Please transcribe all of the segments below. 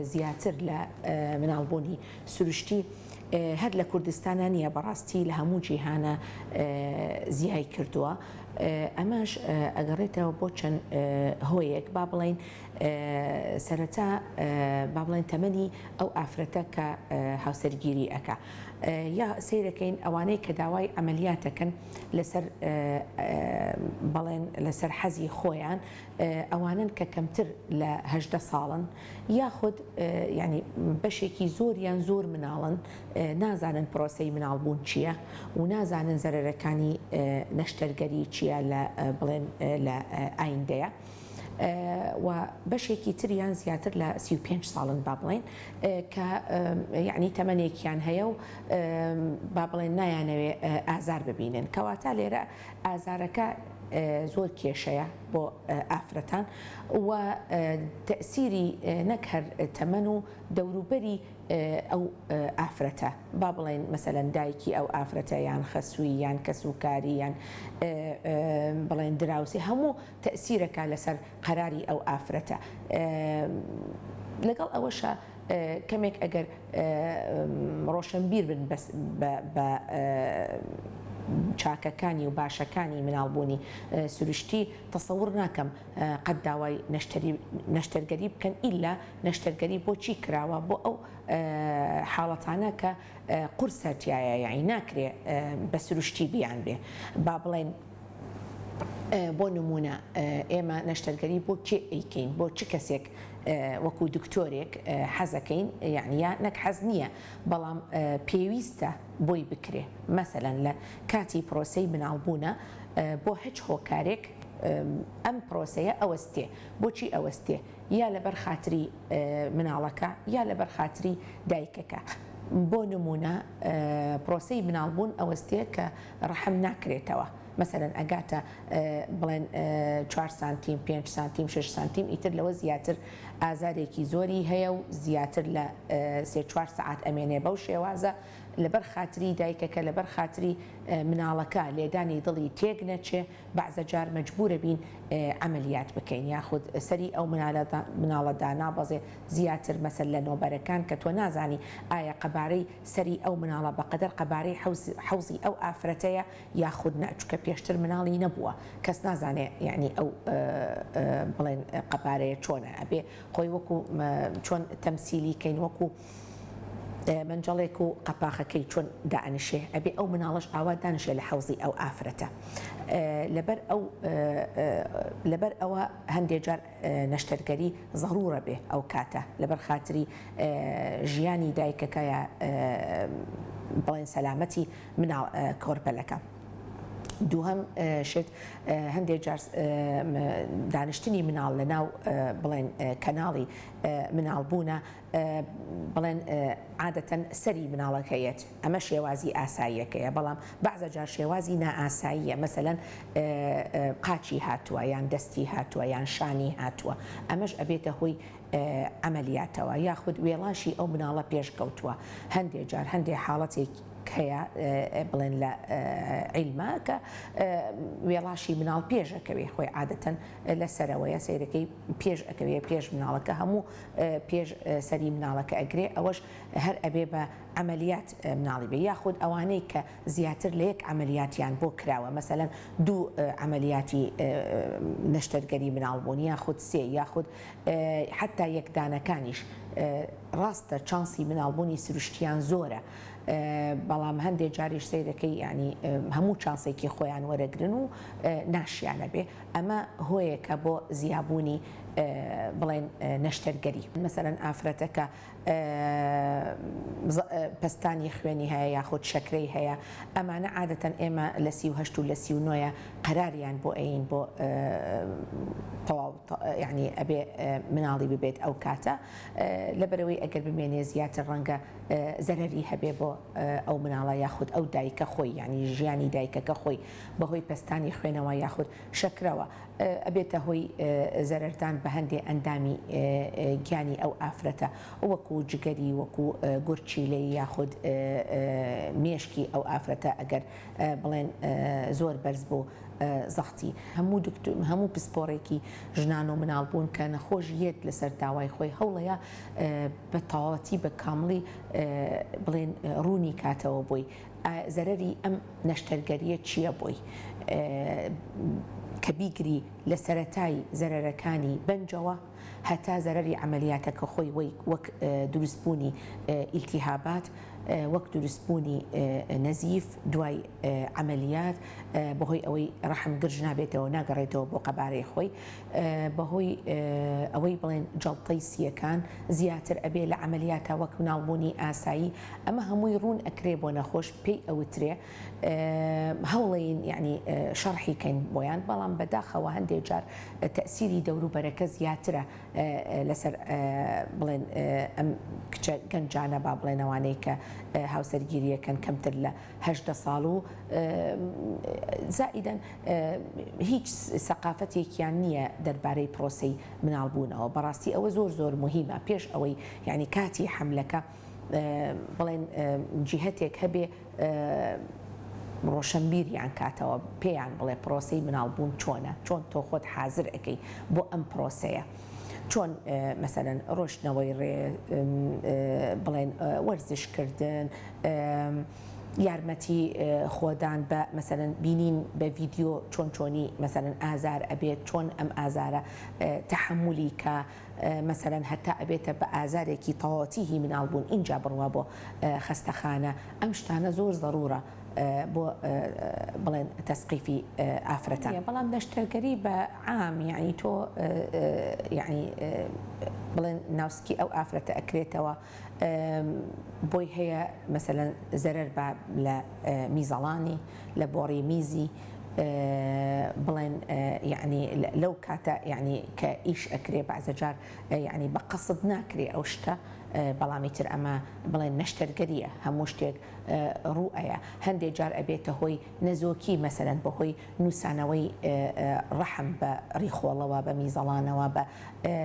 زیاتر لە مناڵبوونی سروشتی هەر لە کوردستانا نییە بەڕاستی لە هەموو جیهانە زیای کردووە ئەمەش ئەگەڕێتەوە بۆ چەند هۆیەک با بڵێین سەرەتا با بڵێن تەمەنی ئەو ئافرەتە کە هاوسەرگیری ئەکا یا سەیرەکەین ئەوانەی کە داوای عەمەلیاتەکەن لەسەر بەڵێن لەسەر حەزی خۆیان ئەوانەن کە کەمتر لە 18 ساڵن یاخود یانی بەشێکی زۆریان زۆر مناڵن نازانن پرۆسەی مناڵبوون چییە و نازانن زەرەرەکانی نەشتەرگەری چییە لە بڵێن لە ئایندەیە. و بەشێکی تریان زیاتر لە 35 ساڵن با بڵێن کە یعنی تەمەنێکیان هەیە و با بڵێن نایانەوێ ئازار ببینن کەواتە لێرە ئازارەکە زۆر کێشەیە بۆ ئافرەتان و تەئسیری نەک هەر تەمەن و دەوروبەری ئەو ئافرەتە با بڵێین مەسەلەن دایکی ئەو ئافرەتە یان خەسووی یان کەسوکاری یان بڵێن دراوسێ هەموو تەئسیرەکە لەسەر قەراری ئەو ئافرەتە لەگەڵ ئەوەشا کەمێک ئەگەر ڕۆشنبیر بن بەس بە چاکەکانی و باشەکانی مناڵبوونی سروشتی تەسەور ناکەم قەت داوای نەشتەری نەشتەرگەری بکەن ئیلا نەشتەرگەری بۆ چی کراوە بۆ ئەو حاڵەتانە کە قورسە تیایە یەعنی ناکرێ بە سروشتی بیان بێ با بڵێن بۆ نمونە ئێمە نەشتەرگەری بۆ کێ ئەیکەین بۆ چ کەسێک وەکو دکتۆرێک حەزەکەین یعنی یا نەک حەز نییە بەڵام پێویستە بۆی بکرێ مەسەلەن لە کاتی پرۆسەی مناڵبوونە بۆ هەچ هۆکارێک ئەم پرۆسەیە ئەوەستێ بۆچی ئەوەستێ یا لەبەر خاتری مناڵەکە یا لەبەر خاتری دایکەکە بۆ نمونە پرۆسەی مناڵبوون ئەوەستێ کە ڕەحم ناکرێتەوە مەسەلەن ئەگاتە بڵێن چوار سانتیم پێنج سانتیم شەش سانتیم ئیتر لەوە زیاتر ئازارێکی زۆری هەیە و زیاتر لە سێ چوار سەعات ئەمێنێ بەو شێوازە لەبەر خاتری دایکەکە لەبەر خاتری مناڵەکە لێدانی دڵی تێک نەچێ بەعزە جار مەجبورە بین عەمەلیات بکەین یاخود سەری ئەو مناڵە دانابەزێ زیاتر مەسەل لە نۆبەرەکان کە تۆ نازانی ئایا قەبارەی سەری ئەو مناڵە بەقەدەر قەبارەی حەوزی ئەو ئافرەتەیە یاخود نا چونکە پێشتر مناڵی نەبووە کەس نازانێ یەعنی ئەو بڵێن قەبارەیە چۆنە ئەبێ خۆی وەکو چۆن تەمسیلی کەین وەکو مەنجەڵێک و قەپاخەکەی چۆن دائەنیشێ ئەبێ ئەو مناڵەش ئاوا دانیشێ لە حەوزی ئەو ئافرەتە لەبەر ئەو لەبەر ئەوە هەندێ جار نەشتەرگەری زەڕوورە بێ ئەو کاتە لەبەر خاتری ژیانی دایکەکە یا بڵێن سەلامەتی مناڵ کۆرپەلەکە. دووهەم شت هەندێک جار دانیشتنی مناڵ لە ناو بڵێن کەناڵی مناڵبوونە بڵێن عادەتەن سەری مناڵەکە یەت ئەمە شێوازی ئاساییەکەیە بەڵام بەعزە جار شێوازی نائاساییە مەسەلەن قاچی هاتووە یان دەستی هاتووە یان شانی هاتووە ئەمەش ئەبێتە هۆی عەمەلیاتەوە یاخود وێڵاشی ئەو مناڵە پێش کەوتووە هەندێ جار هەندێ حاڵەتێک هەیە بڵێن لە عیلمە کە وێڵاشی مناڵ پێش ئەکەوێ خۆی عادەتەن لە سەرەوەیە سەیرەکەی پێش ئەکەوێ پێش مناڵەکە هەموو پێش سەری مناڵەکە ئەگرێ ئەوەش هەر ئەبێ بە عەمەلیات مناڵی بێ یاخود ئەوانەی کە زیاتر لە یەک عەمەلیاتیان بۆ کراوە مەسەلەن دوو عەمەلیاتی نەشتەرگەری مناڵ بوون یاخود سێ یاخود حەتا یەک دانەکانیش ڕاستە چانسی مناڵ بوونی سروشتیان زۆرە بەڵام هەندێ جاریش سەیرەکەی یانی هەموو چانسێکی خۆیان وەرەگرن و ناشیانە بێ ئەمە هۆیەکە بۆ زیابوونی بڵێن نەشتەرگەری مەسەلەن ئافرەتەکە پەستانی خوێنی هەیە یاخود شەکرەی هەیە ئەمانە عادەتەن ئێمە لە 38 و لە 39 ە قەراریان بۆ ئەین بۆ تەواو یعنی ئەبێ مناڵی ببێت ئەو کاتە لەبەرەوەی ئەگەر بمێنێ زیاتر ڕەنگە زەرەری هەبێ بۆ ئەو مناڵە یاخود ئەو دایکە خۆی یعنی ژیانی دایکەکە خۆی بەهۆی پەستانی خوێنەوە یاخود شەکرەوە. ئەبێتە هۆی زەرەردان بە هەندێ ئەندامی گیانی ئەو ئافرەتە وەکو جگەری وەکو گورچیلەی یاخود مێشکی ئەو ئافرەتە ئەگەر بڵێن زۆر بەرز بوو زەختی. هەموو دکتۆر هەموو پسپۆڕێکی ژنان و مناڵ بوون کە نەخۆش یەت لەسەر داوای خۆی هەوڵەیە بە تەواوەتی بە کامڵی بڵێن ڕوونی کاتەوە بۆی زەرەری ئەم نەشتەرگەریە چیە بۆی کە بیگری لە سەرەتای زەرەرەکانی بەنجەوە هەتا زەرەری عەمەلیاتەکە خۆی وەک دروستبوونی ئیلتیهابات وەک دروستبوونی نەزیف دوای عەمەلیات بەهۆی ئەوەی ڕەحم گرژ نابێتەوە ناگەڕێتەوە بۆ قەبارەی خۆی بەهۆی ئەوەی بڵێن جەڵتەی سییەکان زیاتر ئەبێ لە عەمەلیاتا وەک مناڵبوونی ئاسایی ئەمە هەمووی ڕوون ئەکرێ بۆ نەخۆش پێی ئەوترێ هەوڵەین یەعنی شەڕحی کەین بۆیان بەڵام بەداخەوە هەندێ جار تەئسیری دەوروبەرەکە زیاترە لەسەر بڵێن ئەم کچە گەنجانە با بڵێن ئەوانەی کە هاوسەرگیریەکەن کەمتر لە 18 ساڵ و زائیدەن هیچ سەقافەتێکیان نییە دەربارەی پرۆسەی مناڵبوونەوە بەڕاستی ئەوە زۆر زۆر مهمە پێش ئەوەی یعنی کاتی حەملەکە بڵێن جیهەتێک هەبێ ڕۆشەنبیریان کاتەوە پێیان بڵێ پرۆسەی مناڵبوون چۆنە چۆن تۆ خۆت حازر ئەکەی بۆ ئەم پرۆسەیە چۆن مەسەلەن ڕۆشتنەوەی ڕێ بڵێن وەرزش کردن یارمەتی خۆدان بە مەسەلەن بینین بە ڤیدیۆ چۆن چۆنی مەسەلەن ئازار ئەبێت چۆن ئەم ئازارە تەحەمولی کە مەسەلەن هەتا ئەبێتە بە ئازارێکی تەواوەتی هی مناڵ بوون ئینجا بڕوا بۆ خەستەخانە ئەم شتانە زۆر زەرورە بۆ بڵێن تەسقیفی ئافرەتان. بەڵام نەشتەرگەری بە عام یەعنی تۆ یەعنی بڵێن ناوسکی ئەو ئافرەتە ئەکرێتەوە بۆی هەیە مەسەلەن زەرەر با لە میزەڵانی لە بۆڕی میزی بڵێن یەعنی لەو کاتە یەعنی کە ئیش ئەکرێ بەعزە جار یەعنی بە قەسد ناکرێ ئەو شتە بەڵام ئیتر ئەمە بڵێن نەشتەرگەریە هەموو شتێک ڕوو ئەیا هەندێ جار ئەبێتە هۆی نەزۆکی مەسەلەن بەهۆی نوسانەوەی ڕەحم بە ڕیخۆڵەوە بە میزەڵانەوە بە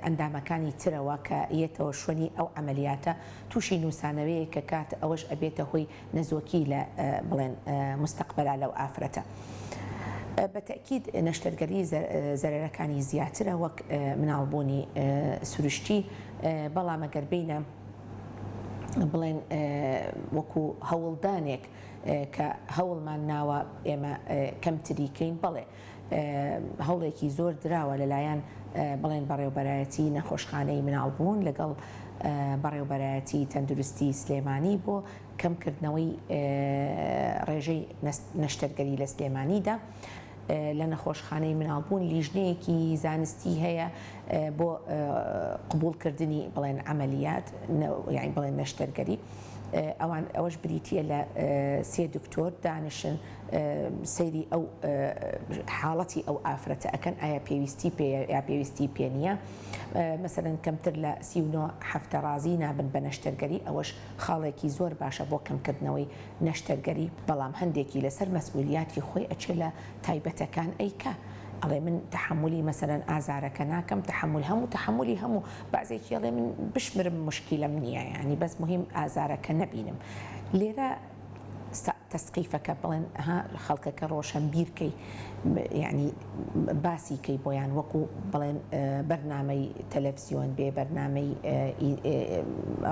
ئەندامەکانی ترەوە کە یەتەوە شوێنی ئەو عەمەلیاتە توشی نوسانەوەیەک ئەکات ئەوەش ئەبێتە هۆی نەزۆکی لە بڵێن مستەقبەلا لەو ئافرەتە. بە تەئکید نەشتەرگەری زەرەرەکانی زیاترە وەک مناڵبوونی سروشتی بەڵام ئەگەر بێینە بڵێن وەکو هەوڵدانێک کە هەوڵمان ناوە ئێمە کەمتری کەین بەڵێ هەوڵێکی زۆر دراوە لەلایەن بڵێن بەڕێوبەرایەتی نەخۆشخانەی مناڵبوون لەگەڵ بەڕێوبەرایەتی تەندروستی سلێمانی بۆ کەمکردنەوەی ڕێژەی نەشتەرگەری لە سلێمانیدا. لە نەخۆشخانەی مناڵبوون لیژنەیەکی زانستی هەیە بۆ قبوڵکردنی بڵێن عەمەلیات یانی بڵێن نەشتەرگەری ئەوان ئەوەش بریتییە لە سێ دکتۆر دانیشن سەیری ئەو حاڵەتی ئەو ئافرەتە ئەکەن ئایا پێویستی پێیە یا پێویستی پێ نییە مەسەلەن کەمتر لە 39 هەفتە ڕازی نابن بە نەشتەرگەری ئەوەش خاڵێکی زۆر باشە بۆ کەمکردنەوەی نەشتەرگەری بەڵام هەندێکی لەسەر مەسئولیاتی خۆی ئەچێ لە تایبەتەکان ئەیکا ئەڵێ من تەحەمولی مەسەلەن ئازارەکە ناکەم تەحەمول هەموو تەحەمولی هەموو بەعزێکی ئەڵێ من بشمرم موشکیلەم نییە یانی بەس موهیم ئازارەکە نەبینم لێرە تەسقیفەکە بڵێن ها خەڵکەکە ڕۆشەنبیر کەی یانی باسی کەی بۆیان وەکو بڵێن بەرنامەی تەلەفزیۆن بێ بەرنامەی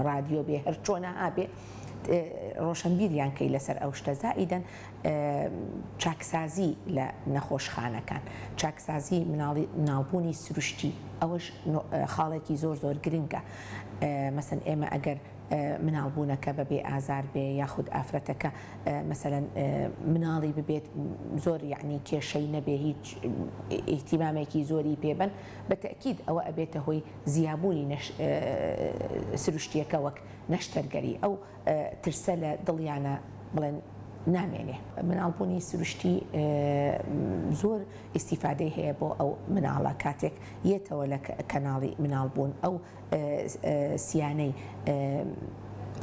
ڕادیۆ بێ هەر چۆنە هابێ ڕۆشەنبیریان کەی لەسەر ئەو شتە زائیدەن چاکسازی لە نەخۆشخانەکان چاکسازی مناڵی مناڵبوونی سروشتی ئەوەش خاڵێکی زۆر زۆر گرنگە مەسەن ئێمە ئەگەر مناڵبوونەکە بە بێ ئازار بێ یاخود ئافرەتەکە مەسەلەن مناڵی ببێت زۆر یەعنی کێشەی نەبێ هیچ ئیهتیمامێکی زۆری پێ بەن بە تەئکید ئەوە ئەبێتە هۆی زیابوونی نەش سروشتیەکە وەک نەشتەرگەری ئەو ترسە لە دڵیانە بڵێن نامێنێ. مناڵبوونی سروشتی زۆر ئیستیفادەی هەیە بۆ ئەو مناڵە کاتێک یەتەوە لە کەناڵی مناڵبوون ئەو سیانەی.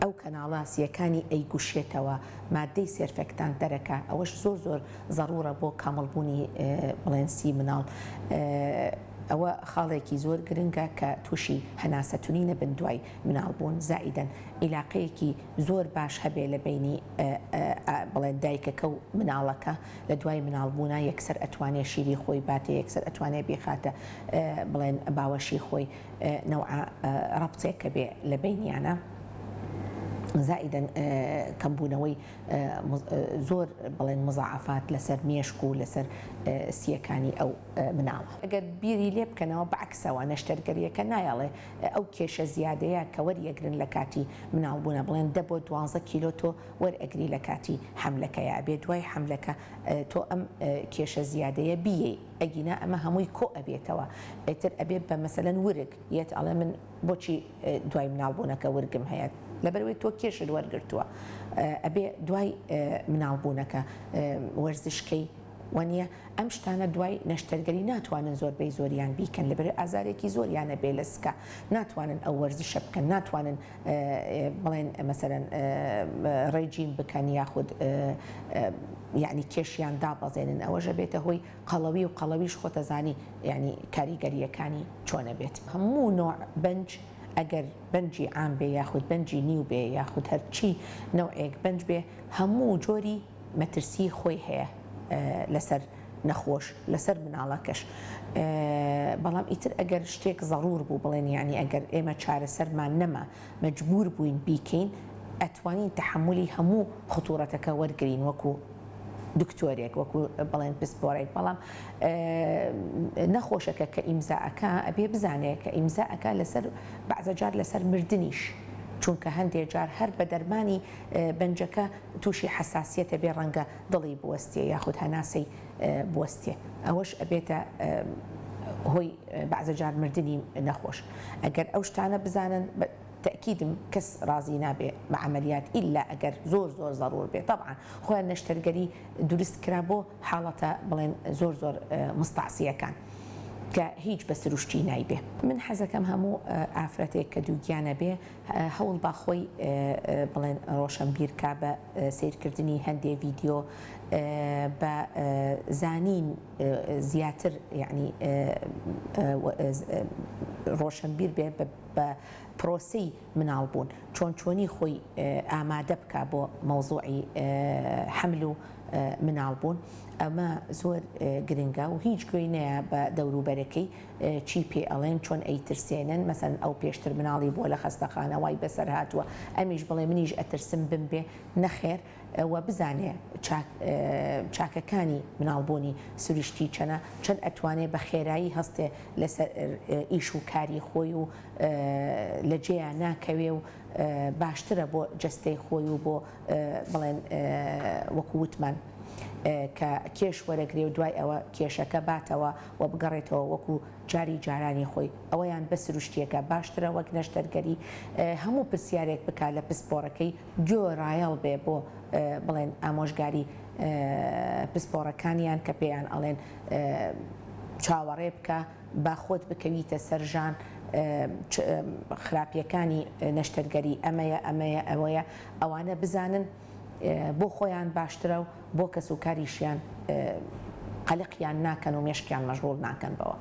ئەو کەناڵە سیەکانی ئەیگوشێتەوە مادەی surfactant دەرەکا ئەوەش زۆر زۆر زەڕوڕە بۆ کامڵ بوونی بڵێن سی مناڵ ئەوە خاڵێکی زۆر گرنگە کە توشی هەناسە تونی نەبن دوای مناڵ بوون زائیدەن عیلاقەیەکی زۆر باش هەبێ لە بەینی بڵێن دایکەکە و مناڵەکە لە دوای مناڵ بوونا یەکسەر ئەتوانێ شیری خۆی باتێ یەکسەر ئەتوانێ بیخاتە بڵێن باوەشی خۆی نەوعە ڕەبتێک کە بێ لە بەینیانە زائیدەن کەمبوونەوەی زۆر بڵێن مزاعەفات لەسەر مێشک و لەسەر سیەکانی ئەو مناڵە. ئەگەر بیری لێ بکەنەوە بەعەکسەوە نەشتەرگەریەکە نایەڵێ ئەو کێشە زیادەیە کە وەریەگرن لە کاتی مناڵبوونە بڵێن دە بۆ دوانزە کیلۆ تۆ وەرئەگری لە کاتی حەملەکەیا ئەبێ دوای حەملەکە تۆ ئەم کێشە زیادەیە بیەی ئەگینا ئەمە هەمووی کۆ ئەبێتەوە ئیتر ئەبێ بە مەسەلەن ورگ یەت ئەڵێ من بۆچی دوای مناڵ بوونەکە ورگم هەیە لەبەرئەوەی تۆ کێشت وەرگرتووە ئەبێ دوای مناڵ بوونەکە وەرزشکەی وەنیە ئەم شتانە دوای نەشتەرگەری ناتوانن زۆربەی زۆریان بیکەن لەبەر ئازارێکی زۆریان ئەبێ لە سکا ناتوانن ئەو وەرزشە بکەن ناتوانن بڵێن مەسەلەن ڕێجیم بکەن یاخود یعنی کێشیان دابەزێنن ئەوەش ئەبێتە هۆی قەڵەوی و قەڵەویش خۆتەزانی یعنی کاریگەریەکانی چۆنە بێت. هەموو نۆع بەنج ئەگەر بەنجی عام بێ یاخود بەنجی نیو بێ یاخود هەرچی نەوعێک بەنج بێ هەموو جۆری مەترسی خۆی هەیە لەسەر نەخۆش لەسەر مناڵەکەش بەڵام ئیتر ئەگەر شتێک زەڕور بوو بڵێن یعنی ئەگەر ئێمە چارەسەرمان نەما مەجبور بووین بیکەین ئەتوانین تەحەمولی هەموو خطورەتەکە وەرگرین وەکو دکتۆرێک وەکو بڵێن پسپۆرێک بەڵام نەخۆشەکە کە ئیمزا ئەکا ئەبێ بزانێ کە ئیمزا ئەکا لەسەر بەعزە جار لەسەر مردنیش چونکە هەندێ جار هەر بە دەرمانی بەنجەکە تووشی حەساسیەتە بێ ڕەنگە دڵی بوەستێ یاخود هەناسەی بوەستێ ئەوەش ئەبێتە هۆی بەعزە جار مردنی نەخۆش ئەگەر ئەو شتانە بزانن تەئکیدم کەس ڕازی نابێ بە عەمەلیات ئیلا ئەگەر زۆر زۆر زەڕور بێ تەبعەن خۆیان نەشتەرگەری دروست کرا بۆ حاڵەتە بڵێن زۆر زۆر مستعصیەکان کە هیچ بە سروشتی نایبێ. من حەزەکەم هەموو ئافرەتێک کە دووگیانە بێ هەوڵ با خۆی بڵێن ڕۆشەنبیر کا بە سەیرکردنی هەندێ ڤیدیۆ بە زانین زیاتر یەعنی ڕۆشەنبیر بێ بە پرۆسەی مناڵ بوون چۆن چۆنی خۆی ئامادە بکا بۆ مەوزوعی حەمل و مناڵ بوون ئەمە زۆر گرنگە و هیچ گوێی نەیە بە دەوروبەرەکەی چی پێ ئەڵێن چۆن ئەیترسێنن مەسەن ئەو پێشتر مناڵی بووە لە خەستەخانە وای بەسەر هاتووە ئەمیش بڵێ منیش ئەترسم بمبێ نەخێر وە بزانێ چاک چاکەکانی مناڵبوونی سروشتی چەنە چەند ئەتوانێ بە خێرایی هەستێ لەسەر ئیش و کاری خۆی و لە جێیا ناکەوێ و باشترە بۆ جەستەی خۆی و بۆ بڵێن وەکو وتمان کە کێش وەرەگرێ و دوای ئەوە کێشەکە باتەوە و بگەڕێتەوە وەکو جاری جارانی خۆی ئەوەیان بە سروشتیەکە باشترە وەک نەشتەرگەری هەموو پرسیارێک بکا لە پسپۆڕەکەی گوێ ڕایەڵ بێ بۆ بڵێن ئامۆژگاری پسپۆڕەکانیان کە پێیان ئەڵێن چاوەڕێ بکە با خۆت بکەویتە سەر ژان خراپیەکانی نەشتەرگەری ئەمەیە ئەمەیە ئەوەیە ئەوانە بزانن بۆ خۆیان باشترە و بۆ کەس و کاریشیان قەلەقیان ناکەن و مێشکیان مەشغوڵ ناکەن بەوە.